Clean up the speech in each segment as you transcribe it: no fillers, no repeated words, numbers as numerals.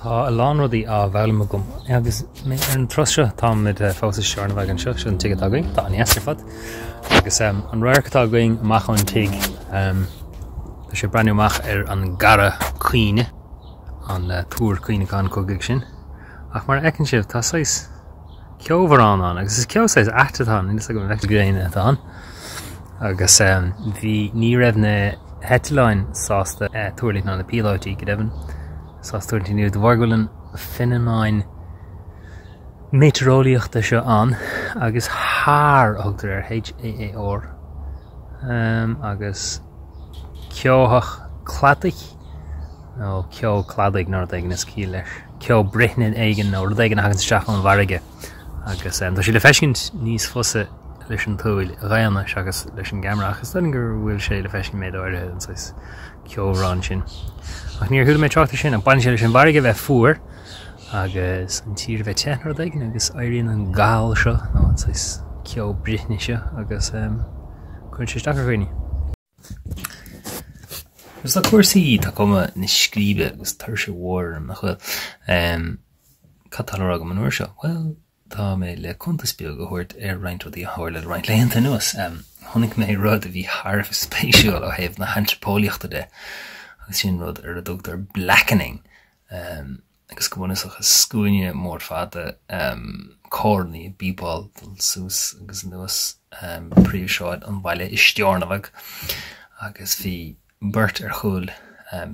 Tá a lán rudaí á bhfoghlaim agam agus mé ar an turas seo. Táimid fós i Steornabhagh anseo, seo an tigh atá againn, tá an-deas ar fad. Agus an radharc atá againn amach ón tigh, tá sé ag breathnú amach ar an gCarraig Cuimhne, an túr cuimhneacháin cogaidh sin. Ach mar a fheiceann sibh, tá saghas ceobhrán ann, agus is ceo saghas ait atá ann, níl a fhios agam an bhfeiceann gréine atá ann. Agus bhí, ní raibh na heitleáin sásta tuirlingt, ná na píolóití go deimhin, sásta tuirlingt inniu de bharr go bhfuil an feiniméan meitéareolaíochta seo ann agus HAAR a thugtar air, H-A-A-R, agus ceothach cladaigh nó ceo cladaigh nó rud éigin is ciall leis, ceo bruithne éigin nó rud éigin a thagann isteach ón bhfarraige. Agus tá sé le feiscint níos fusa leis an tsúil dhaonna seachas leis an gceamara, ach is dóigh liom go bhfuil sé le feiscint méid áirithe, an saghas ceobhrán sin. Ach níor chuala mé trácht air sin, ach baineann sé leis an bhfarraige a bheith fuar agus an tír a bheith te nó rud éigin agus éiríonn an gal seo nó an saghas ceo bruithne seo agus cuireann sé isteach ar dhaoine. Agus tá cúrsaí, tá cuma na scríbe agus tuirse mhór orm, nach bhfuil? Cad tá le rá agam an uair seo? Bhuel, tá mé le cuntas beag a thabhairt ar roinnt rudaí a tharla le roinnt laethanta anuas. Chonaic mé rud a bhí thar a bheith spéisiúil ó thaobh na haintripeolaíochta de, agus sin rud ar a dtugtar blackening. Agus go bunúsach is scuaine mór fada carrannaí ag bípeáil dul suas agus anuas príomhshráid an bhaile i Steornabhagh agus bhí beirt ar chúl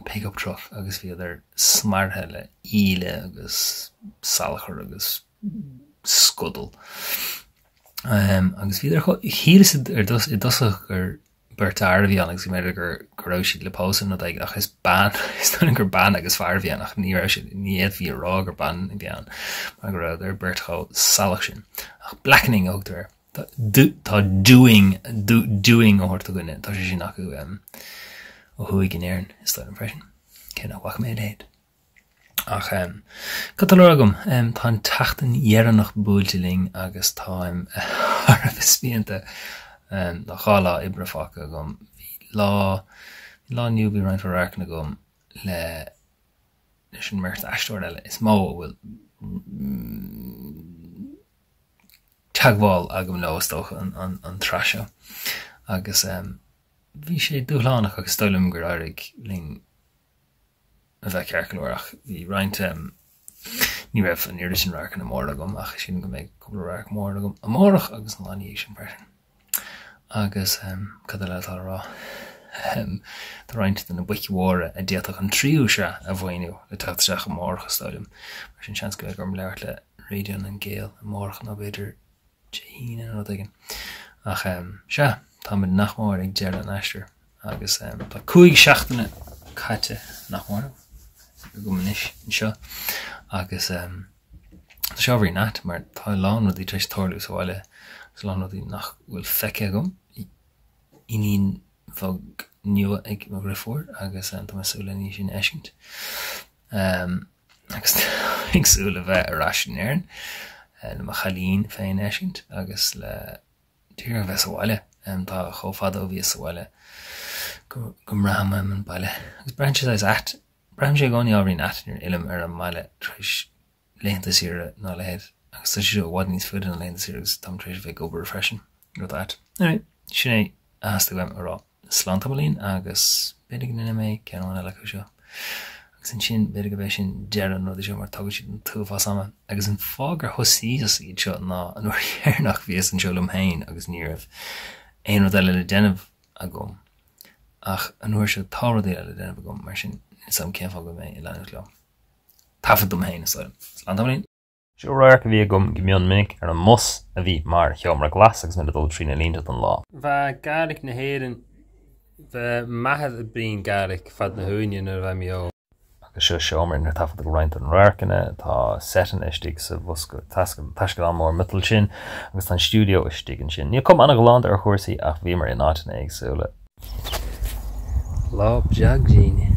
pick-up truck agus bhíodar smeartha le íle agus salachar agus scudal. Agus bhíodar chomh, shíleas i dtosach gur beirt fhear a bhí ann agus bhí mé ag gur go raibh siad le pósadh nó rud éigin ach is bean is dóigh liom gur bean agus fear a bhí ann ach ní raibh siad ní fhéadfaí a rá gur bean a bhí ann mar go rabhadar beirt chomh salach sin. Ach blackening a thugtar air. Tá tá dewing dewing á thabhairt againne tá sé sin acu um, ó thuaidh in Éirinn is dóigh liom freisin. Cé nach bhfaca mé a leithéid. Ach cad tá le rá agam? Tá an tseachtain dheireanach buailte linn agus táim thar a bheith spíonta. Tá 2 lá oibre fágtha agam. Bhí lá, bhí lá inniu, bhí roinnt mhaith radharcanna agam le, leis an mbeirt aisteoir eile is mó a bhfuil teagmháil agam leo is dócha an tráth seo. Agus bhí sé dúshlánach agus is dóigh liom gur éirigh linn a bheith ceart go leor ach bhí roinnt ní raibh an oiread sin radharcanna móra agam ach sílim go mbeidh cúpla radharc mór agam amárach agus an lá ina dhiaidh sin freisin. Agus cad eile atá le rá? Tá roinnt de na boic mhóra a d'fhéadfadh an tríú sraith a mhaoiniú le teacht isteach amárach is dóigh liom. Mar sin seans go mbeidh orm labhairt le Raidió na nGael amárach nó b'fhéidir Dé hAoine nó rud éigin. Ach sea, táimid nach mór ag deireadh an aistir agus tá 5 seachtaine caite, nach mór, agam anois anseo agus tá sé ábhairín ait mar tá a lán rudaí tar éis tarlú sa bhaile agus a lán rudaí nach bhfuil feicthe agam. Iníon bheag nua ag mo dheirfiúr agus tá mé ag súil lena í sin a fheiscint. Agus ag súil le bheith ar ais in Éirinn le mo chailín féin a fheiscint agus le díreach a bheith sa bhaile. Tá chomh fada ó bhíos sa bhaile go go mbraithim uaim an baile. Agus braitheann sé saghas ait, braitheann sé i gcónaí ábhairín ait nuair a fhillim ar an mbaile tar éis laethanta saoire nó a leithéid agus tá sé seo i bhfad níos faide ná laethanta saoire agus táim tar éis a bheith ag obair freisin, rud ait. Anyway, sin é a theastaigh uaim a rá. Slán tamaillín agus b'fhéidir go ndéanfaidh mé ceann amháin eile acu seo. Agus ansin b'fhéidir go mbeidh sin deireadh an rudaí seo mar tógann siad an t-uafás ama. Agus an fáth gur thosaíos iad seo ná an uair dheireanach bhíos anseo liom féin agus ní raibh aon rud eile le déanamh agam. Ach an uair seo tá rudaí eile le déanamh agam mar sin níl a fhios agam cén fáth go bhfuil mé ag leanúint leo. Taifead dom féin is dóigh liom. Slán tamaillín. Seo radharc a bhí agam go mion minic ar an mbus a bhí mar sheomra glas agus muid ag dul trí na línte don lá. Bheadh Gàidhlig na hÉireann, bheadh maitheamh a bíonn Gàidhlig fad na huaine nuair a bheidh mé óg. Agus seo seomra inar taifeadadh roinnt de na radharcanna, tá seiteanna istigh sa bhosca taisceadán mór miotail sin agus tá an stiúideo istigh ansin. Níl cuma an-ghalánta ar chúrsaí ach bhíomar in áiteanna éagsúla. Lá breá gréine.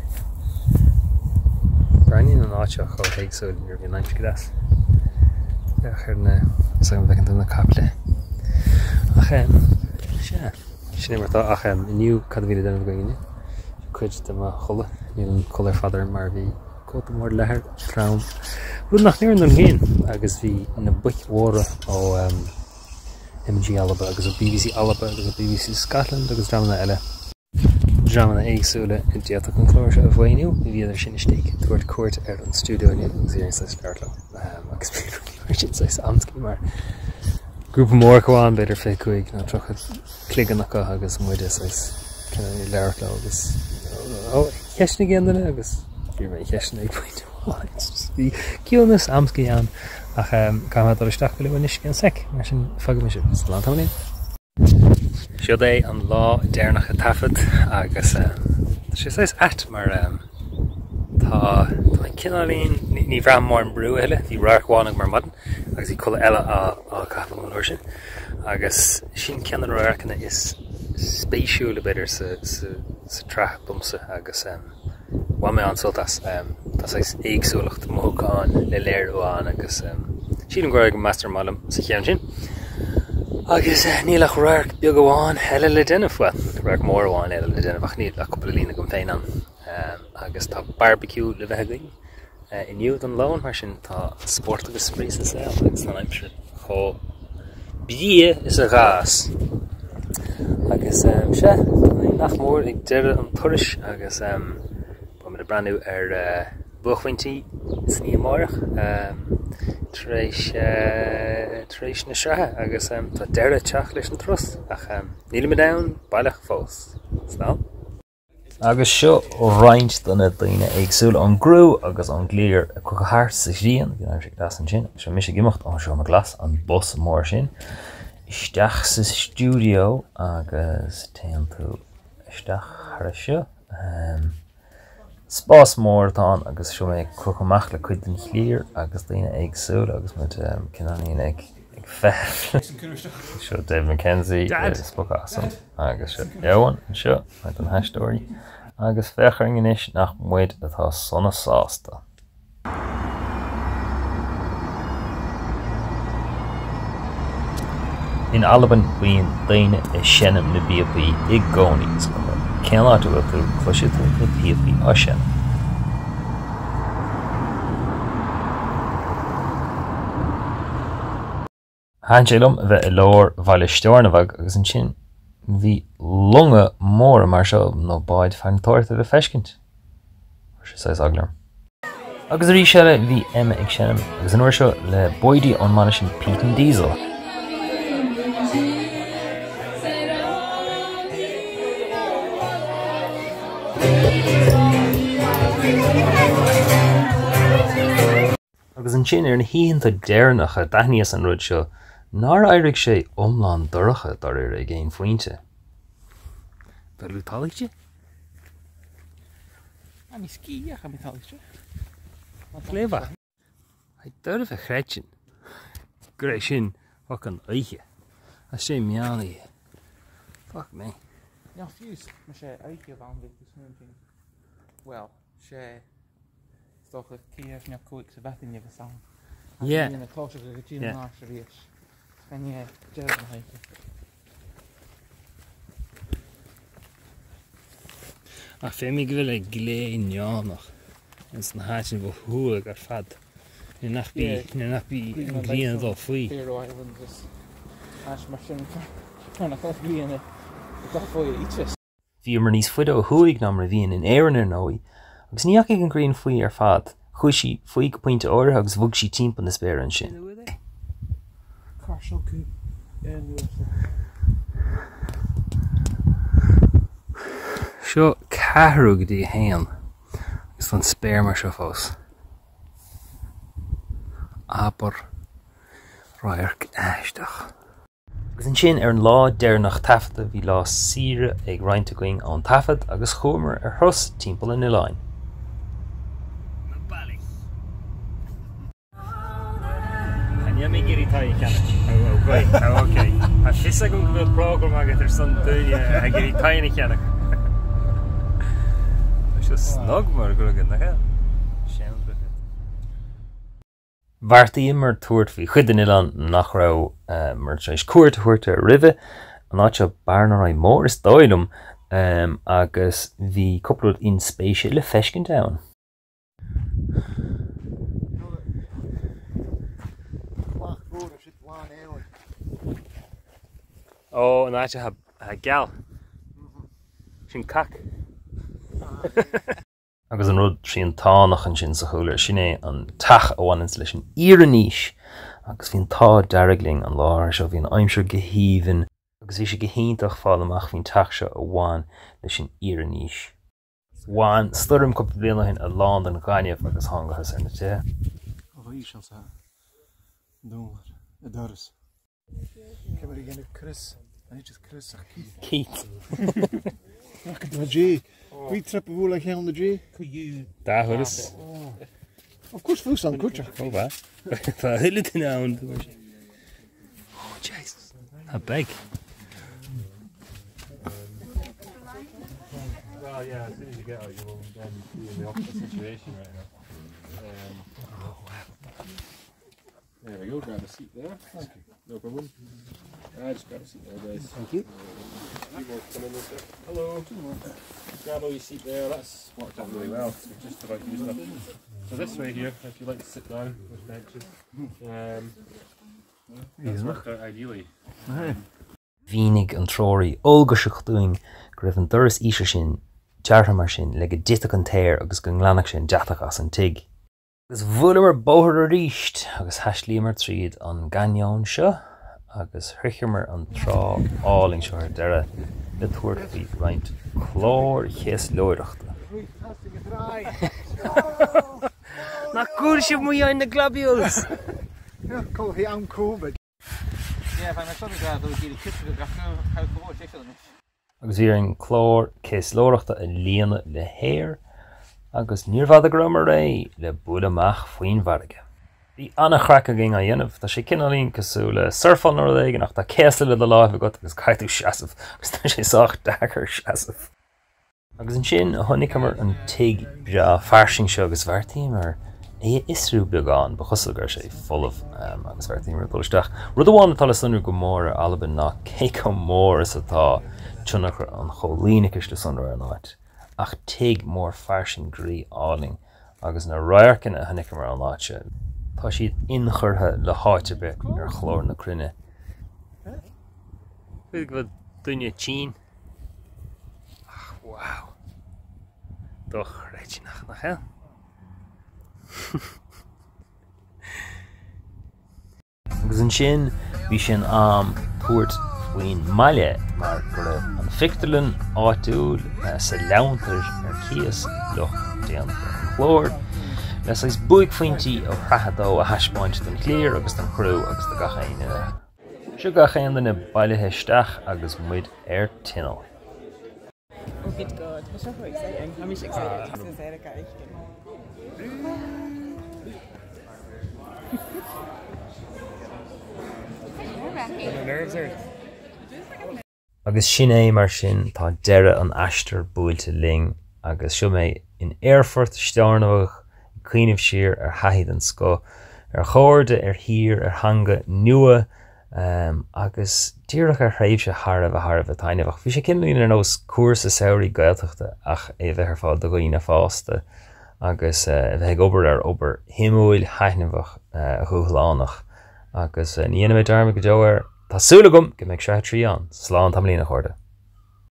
Breathnaíonn an áit seo chomh héagsúil nuair a bhíonn an aimsir go deas. Féach ar na, is agam bhfeiceann tú na caiple. Ach em, sea, sin é mar atá ach em, inniu cad a bhí le déanamh againn inniu? Cuid de mo chulaith, níl an culaith ar fad orm mar bhí. Cóta mór leathair trom, rud nach n-oireann dom féin, agus bhí na boic mhóra ó MG Alba agus ó BBC Alba agus ó BBC Scotland agus dreamanna eile, dreamanna éagsúla a d'fhéadfadh an clár seo a mhaoiniú, bhíodar sin istigh ag tabhairt cuairt ar an stiúideo inniu agus bhí orainn saghas labhairt leo agus bhí rudaí mar sin saghas amscaí mar grúpa mór acu ann, b'fhéidir 25 nó 30 cloigeann acu agus muide saghas cineál ag labhairt leo agus ó cheistneigh aon duine agus bhí mé cheisteanna ag pointe amháin. Bhí ciúnas amscaí ann ach caithfidh mé dul isteach go luath anois i gceann sec mar sin fágfaidh mé sibh. Slán tamaillín. Siod é an lá deireanach ag taifead agus tá sé saghas ait mar tá tá mé cineáilín ní bhraithim mórán brú a thuilleadh. Bhí radharc amháin agam ar maidin agus bhí culaith eile á á caitheamh agam an uair sin agus sin ceann de na radharcanna is spéisiúla b'fhéidir sa sa sa tsraith domsa agus bhain mé an-sult as. Tá saghas éagsúlacht mothúchán le léiriú ann agus sílim gur éirigh go measartha maith liom sa cheann sin. Agus níl ach radharc beag amháin eile le déanamh, bhuel, radharc mór amháin eile le déanamh ach níl ach cúpla líne agam féin ann. Agus tá barbecue le bheith againn inniu don lón, mar sin tá spórt agus spraoi sa saol agus tá an aimsir chomh breá is a bheas. Agus sea, nach mór ag deireadh an turais agus beimid ag breathnú ar buaicphointí san oíche amárach tar éis tar éis na sraithe agus tá deireadh ag teacht leis an turas ach nílimid ann baileach fós. Slán. Agus seo roinnt de na daoine éagsúla ón gcriú agus ón gcliar ag crochadh thart sa ghrian, bhí an aimsir go deas ansin, agus seo mise ag imeacht ón seomra glas, an bus mór sin, isteach sa stiúideo agus téann tú isteach thar seo. Spás mór atá ann agus seo mé ag crochadh amach le cuid den chliar agus daoine éagsúla agus muid cineáilín ag feitheamh. Seo Dave McKenzie ag spochadh asam agus seo Eoghan anseo, cuid de na haisteoirí agus féach orainn anois nach muid atá sona sásta. In Albain bíonn daoine ag seinm na bpíopaí i gcónaí, is cuma cén áit a bhfuil tú, cloisfidh tú na píopaí á seinm. Thaitin sé liom a bheith i lár bhaile Steòrnabhagh agus ansin bhí longa móra mar seo, nó báid farantóireachta le feiscint. Chuir sé saghas eagla orm. Agus arís eile bhí Emma ag seinm, agus an uair seo le Boydie ón mbanna sin Peat and Diesel. Agus ansin ar na hoícheanta deireanacha d'aithníos an rud seo, nár éirigh sé iomlán dorcha dáiríre ag aon phointe. Doirbh a chreidfinn gur é sin focan oíche. Tá sé meán oíche. Fuck me. Well, sé Is dócha cítheas neach cúig sa bheatha inniu is ann. Yeah. Bhí na cláirseacha go dtí an áit arís. Is gan é deireadh na hoíche. Ach fé mé go bhfuil ag glé neánach ins na háiteanna ó thuaidh ar fad. Nuair nach bí, nuair nach bí an ghrian ag dul faoi. Faroe Islands is áit mar sin nuair nach bhfuil grian ag dul faoi oíche. Bhíomar níos faide ó thuaidh ná mar a bhíonn in Éirinn, ar ndóigh, agus ní dheachaigh an ghrian faoi ar fad, chuaigh sí faoi go pointe áirithe agus bhog sí timpeall na spéire ansin. Seo ceathrú go dtí a haon agus tá an spéir mar seo fós. Abair, radharc aisteach. Agus ansin ar an lá deireanach taifeadta bhí lá saoire ag roinnt againn ón taifead agus chuamar ar thuras timpeall an oileáin. Níl mé ag iarraidh tada a cheannach. Oh ok. Tá fios agam go bhfuil program agat ar son daoine ag iarraidh tada a cheannach. Tá sé snug mar ghruaig, nach ea? Bheartaíomar tabhairt faoi chuid den oileán nach rabhamar tar éis cuairt a thabhairt air roimhe, an áit seo Bearnaraigh Mór is dóigh liom, agus bhí cúpla rud inspéise le feiscint ann. Ó, an áit atá geal. Sin cac. Agus an rud triantánach ansin sa chúlra, sin é an teach a bhaineanns leis an Iarannaois. Agus bhí an t-ádh dearg linn an lá seo, bhí an aimsir go haoibhinn agus bhí sé go hiontach fáil amach faoin teach seo a bhain leis an Iarannaois. Bhain stoirm cúpla bliain ó shin a lán den ghaineamh agus thángathas ar na tithe. Ó íseal sa dúnmhar, i doras. Cé mar a dhéanamh crios, ní just crios ach Keith. Keith. Ach go G. Bhí trip a bhuail le cheann na G. Dá thuras. Of course fús an cúiteach. Ó ba. Tá a thuilleadh duine ann. Oh Jesus. Tá beag. Well, yeah, as soon as you get out, you will then be in the opposite situation right now. Um, oh, wow. There we go, grab a seat there. Thank you. No problem. Uh, just grab a seat there, guys. Thank you. You both come in this way. Hello. Grab a wee seat there. That's worked out really well. We're just about used up. So this way here, if you like to sit down with benches, um, that's worked out ideally. Mhínigh an treoraí eolgaiseach dúinn go raibh an doras íseal sin deartha mar sin le go dtitfeadh an t-aer agus go nglanfadh sé an deatach as an tigh. Agus bhuaileamar bóthar arís agus thaistlíomar tríd an gcainneon seo agus shroicheamar an trá álainn seo ar deireadh le tabhairt faoi roinnt cláirchéaslóireachta. Nach bhfuil sibh mo dhein na globules! Agus bhí orainn clár céaslóireachta a líonadh le haer agus níorbh fhada go rabhamar réidh le bualadh amach faoin bhfarraige. Bhí an-chraic againn á dhéanamh, tá sé cineáilín cosúil le surfáil nó rud éigin ach tá céasla le do láimh agat agus caithfidh tú seasamh agus tá sé sách deacair seasamh. Agus ansin chonaiceamar an tigh breá fairsing seo agus bheartaíomar é a fhiosrú beagán, ba chosúil go raibh sé folamh agus bheartaíomar dul isteach. Rud amháin atá le sonrú go mór ar Albain ná cé chomh mór is atá tionchar an choilíneachais le sonrú ar an áit. Ach tigh mór fairsing groí álainn agus na radharcanna a chonaiceamar ón áit seo, tá siad inchurtha le háit ar bith ar chlár na cruinne. B'fhéidir go bhfuil duine tinn. Ach wow. Dochreidte nach ea? Agus ansin bhí sé in am tabhairt faoin mbaile mar go raibh an phictiúrlann áitiúil sa leantar ar cíos ag lucht déanta an chláir le saghas buaicphointí ó shraith 2 a thaispeáint don chliar agus don chriú agus do gach éinne. Seo gach aon duine bailithe isteach agus muid ar tinneall. Oh good God, tá seo chomh exciting. Tá mise excited. Agus sin é mar sin, tá deireadh an aistir buailte linn agus seo mé in aerfort Steornabhagh ag cuimhneamh siar ar thaithí den scoth, ar chairde, ar thír, ar theanga nua agus díreach ar thréimhse thar a bheith thar a bheith taitneamhach. Bhí sé cineáilín ar nós cúrsa samhraidh Gaeltachta ach é a bheith ar fáil do dhaoine fásta agus a bheith ag obair ar obair shuimiúil, thaitneamhach, dhúshlánach agus ní dhéanfaidh mé dearmad go deo air. Tá súil agam go mbeidh sraith 3 ann. Slán tamaillín a chairde.